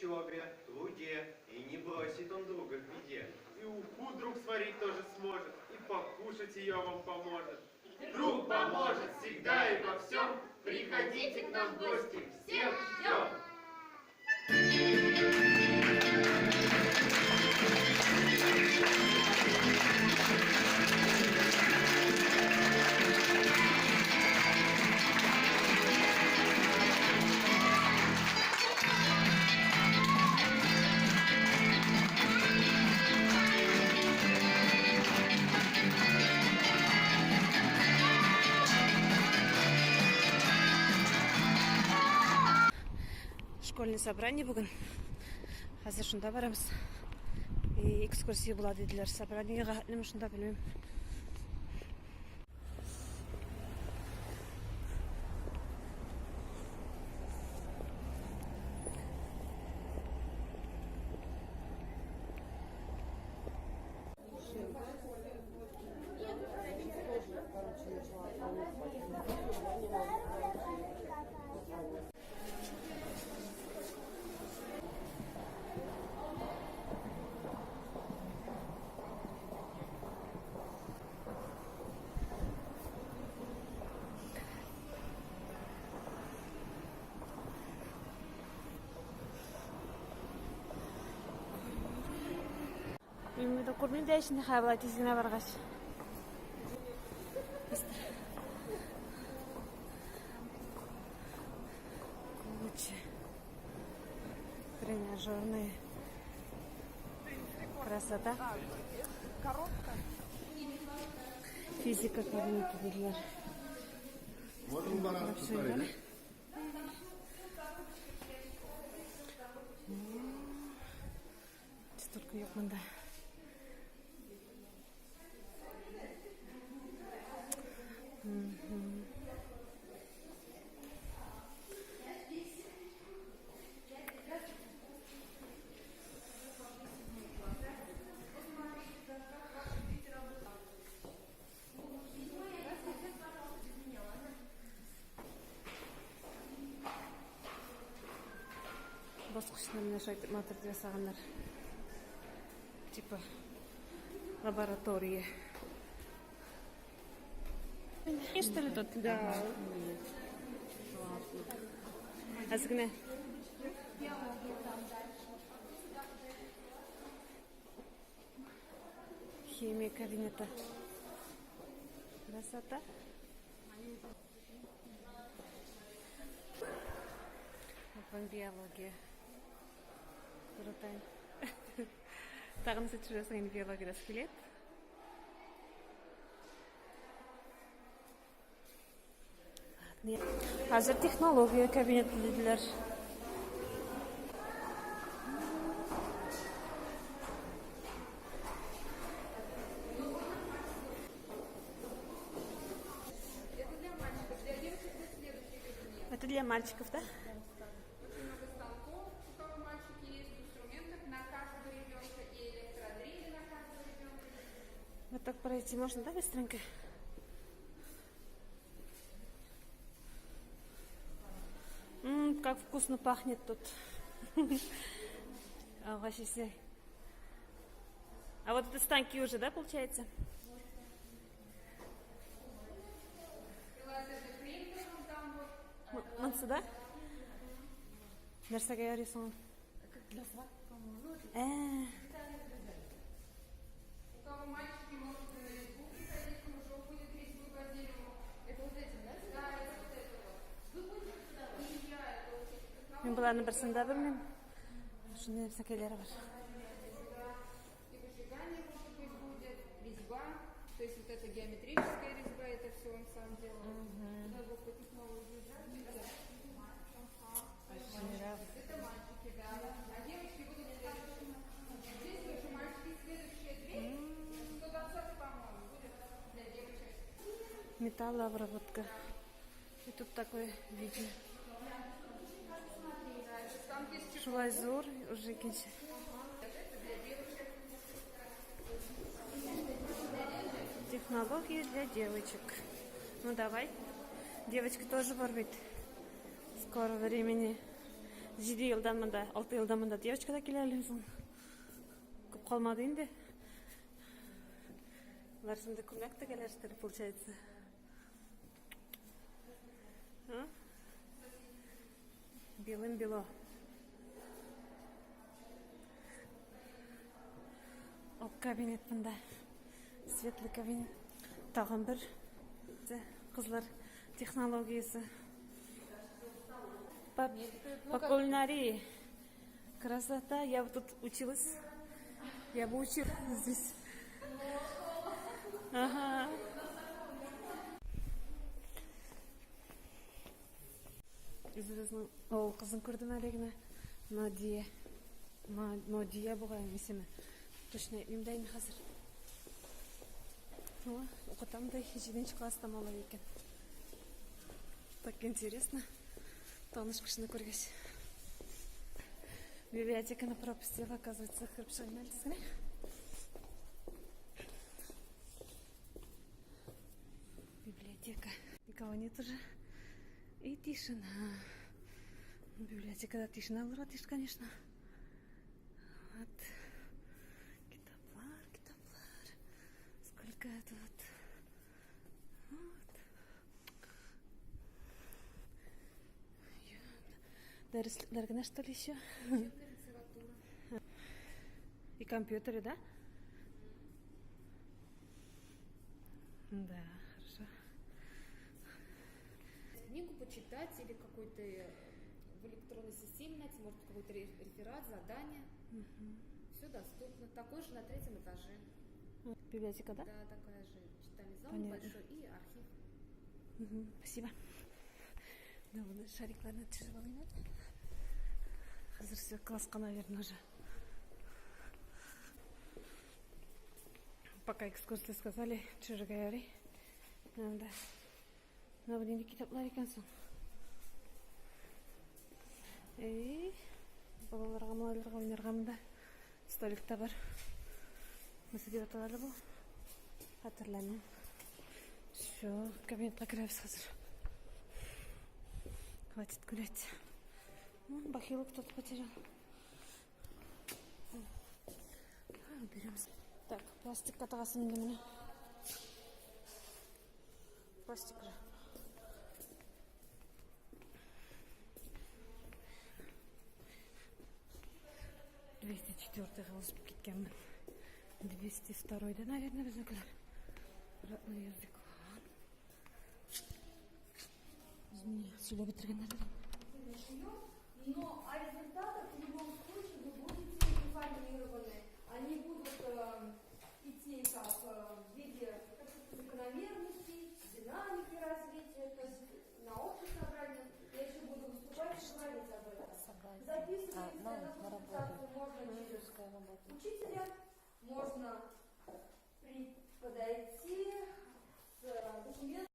учебе, труде, и не бросит он друга в беде. И уху друг сварить тоже сможет, и покушать ее вам поможет. Друг поможет всегда и во всем. Приходите к нам в гости, всех ждем! Школьный собрание бүген. Хәзер шунда барабыз. И экскурсия була диделәр. Собраниега хәтлеме шунда белмим. Мин монда күрмим дә эчендә хәзер болай тиз генә баргач. Куча. Тренажерные. Красота. Коробка. Физика кабинеты диделәр. Можем баран посмотреть, Столько юк монда. Баскычны менә шулай итеп матур итеп ясаганнар. Типа лаборатория. И что ли тут? Да. Әз генә. Химия кабинеты. Красота. Вот биология. Крутая. Тагын төшерәсең инде биологиядә скелет. Хәзер технология кабинеты диделәр. Это для мальчиков, да? Очень много станков, у кого мальчики есть, инструментов на каждого ребенка и электродрели на каждого ребенка. Вот так пройти можно, да, быстренько? Ммм, как вкусно пахнет тут. Агач исе. А вот это станки уже, да, получается? Монсы да? Нәрсәгә ярый соң? Для свадьбы, по-моему. Ә. У кого мальчики могут и на резьбу приходить, мужик будет резьбу по дереву. Это вот этим, да? Да, это вот это вот. И я это учитель. Мин боларның берсен дә белмим. Шундый нәрсәкәйләр бар. И выжигание, может быть, будет, резьба. То есть вот эта геометрическая резьба, это все он сам делал. Надо было по технологии, да? Жираф. Это мальчики, да. А девочки будут следующие. Здесь тоже мальчики, следующая дверь, 120, по-моему, будет для девочек. Металлообработка. И тут такое видео. Станки с Шулай зур, уже икенче. Технологии для девочек. Ну давай. Девочка тоже бар бит. Скоро времени. 7 елдан монда, 6 елдан монда девочка да килә әле соң. Күп калмады инде. Алар шунда күлмәк тегәләр, что ли, получается. А? Белым-бело. Ак кабинет монда. Светлый кабинет. Тагын бер кызлар технологиясе. По кулинарии. Красота. Я вот тут училась. Я бы училась здесь. Ага. Үзебезнең авыл кызын күрдем әле генә. Надия. Надия бугай исеме. Точно әйтмим дә инде хәзер. Ну, укытам да, 7 класста малай икән. Так интересно. Таныш кешене күргәч. Библиотеканы пропустила, оказывается, кереп чыгыйм әле тиз генә. Библиотека. Никого нет уже. И тишина. Библиотекада тишина булырга тиеш, конечно. Вот. Китаплар, китаплар. Сколько это вот. Вот. Дәреслекләр генә, что ли, еще? И компьютеры, да? Да, хорошо. Книгу почитать или какой-то в электронной системе найти, может, какой-то реферат, задание. Все доступно. Такой же на третьем этаже. Библиотека, да? Да, такая же. Читальный зал Понятно. большой и архив. Мгм, спасибо. Да, моны шарикларны төшереп алыйм әле. Хәзер все, класска, наверное, уже. Пока экскурсию сказали, төшерергә ярый. Монда. Менә бу нинди китаплар икән соң? Эй, балаларга, малайларга уйнарга монда столик та бар. Нәрсә дип атала әле бу? Хәтерләмим. Все, кабинетка керәбез хәзер. Хватит гулять. Ну, бахилу кто-то потерял. Уберемся. Так, пластикка тыгасың инде моны. Пластик же. 204-га узып киткәнмен. 202-да, наверное, безнекеләр. Родной язык. Мне сөйләп бетергәннәр. Но о результатах в любом случае вы будете информированы. Они будут идти как в виде каких-то закономерностей, динамики развития, то есть на общих собраниях я еще буду выступать и говорить об этом. Записываться на консультацию можно через учителя, можно подойти с документами.